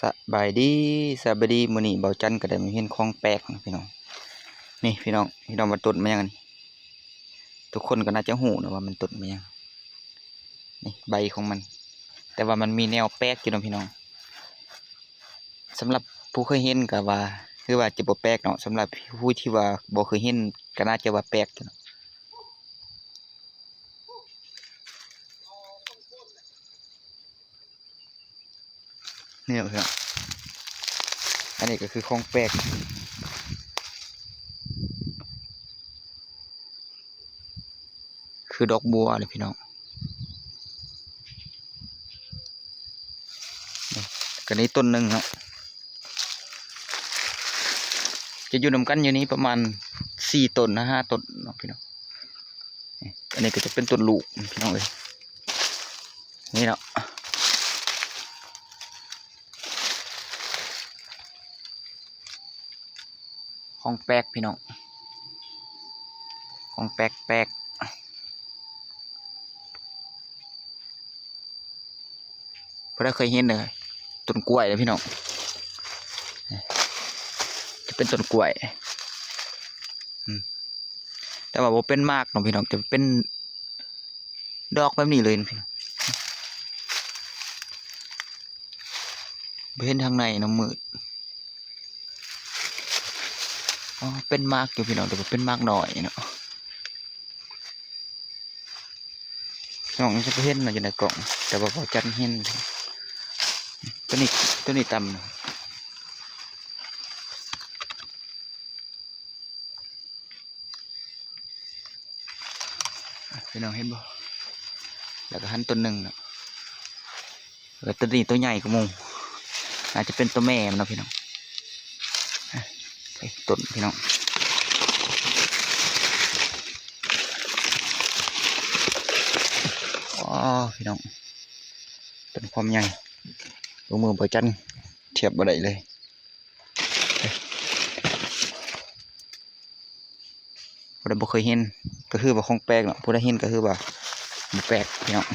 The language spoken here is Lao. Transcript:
ສະບາຍດີ ສະບາຍດີ ມື້ນີ້ເບົາຈັນກໍໄດ້ມາເຫັນຂອງແປກເນາະພີ່ນ້ອງ. ນີ້ພີ່ນ້ອງ ພີ່ນ້ອງວ່າຕົ້ນແມ່ນຫຍັງນີ້? ທຸກຄົນກໍໜ້າຈະຮູ້ນະວ່າມັນຕົ້ນແມ່ນຫຍັງ. ນີ້ໃບຂອງມັນ ແຕ່ວ່າມັນມີແນວແປກຢູ່ເນາະພີ່ນ້ອງ. ສຳລັບຜູ້ເຄີຍເຫັນກໍວ່າ ຄືວ່າຈະບໍ່ແປກເນາະ, ສຳລັບຜູ້ທີ່ວ່າບໍ່ເຄີຍເຫັນກໍໜ້າຈະວ່າແປກຢູ່ເນາະ. ນີ້ເນາະພີ່ນ້ອງ ອັນນີ້ກໍຄືຂອງແປກ ຄືດອກບົວເລີຍພີ່ນ້ອງ. ນີ້ກໍນີ້ຕົ້ນໜຶ່ງເນາະ ຈະຢູ່ນຳກັນຢູ່ນີ້ປະມານສີ່ຕົ້ນ ຫ້າຕົ້ນເນາະພີ່ນ້ອງ. ນີ້ ອັນນີ້ກໍຈະເປັນຕົ້ນລູກພີ່ນ້ອງເອີຍ. ນີ້ເນາະ ຂອງແປກພີ່ນ້ອງ ຂອງແປກໆ. ຜູ້ໃດເຄີຍເຫັນເດີ ຕົ້ນກ້ວຍເດີພີ່ນ້ອງ ຈະເປັນຕົ້ນກ້ວຍ ອືມ ແຕ່ວ່າບໍ່ເປັນໝາກເນາະພີ່ນ້ອງ ຈະເປັນດອກແບບນີ້ເລີຍພີ່ນ້ອງ. ບໍ່ເຫັນທາງໃນເນາະ ມືດ. ອໍ ເປັນໝາກຢູ່ພີ່ນ້ອງ ແຕ່ວ່າເປັນໝາກນ້ອຍເນາະ. ນ້ອງຈະບໍ່ເຫັນເນາະຢູ່ໃນກ້ອງ ແຕ່ວ່າເບົາຈັນເຫັນ. ໂຕນີ້ ໂຕນີ້ຕ່ຳ ພີ່ນ້ອງເຫັນບໍ່? ແລ້ວກໍຫັນຕົ້ນໜຶ່ງເນາະ ແລ້ວໂຕນີ້ໂຕໃຫຍ່ກວ່າໝູ່ ອາດຈະເປັນໂຕແມ່ມັນເນາະພີ່ນ້ອງ. ຕົ້ນພີ່ນ້ອງ ອໍ ພີ່ນ້ອງ ຕົ້ນຄວາມໃຫຍ່ ລົງມືເບົາຈັນທຽບບໍ່ໄດ້ເລີຍ. ຜູ້ໃດບໍ່ເຄີຍເຫັນກໍຄືວ່າຂອງແປກເນາະ ຜູ້ໃດເຫັນກໍຄືວ່າບໍ່ແປກພີ່ນ້ອງ.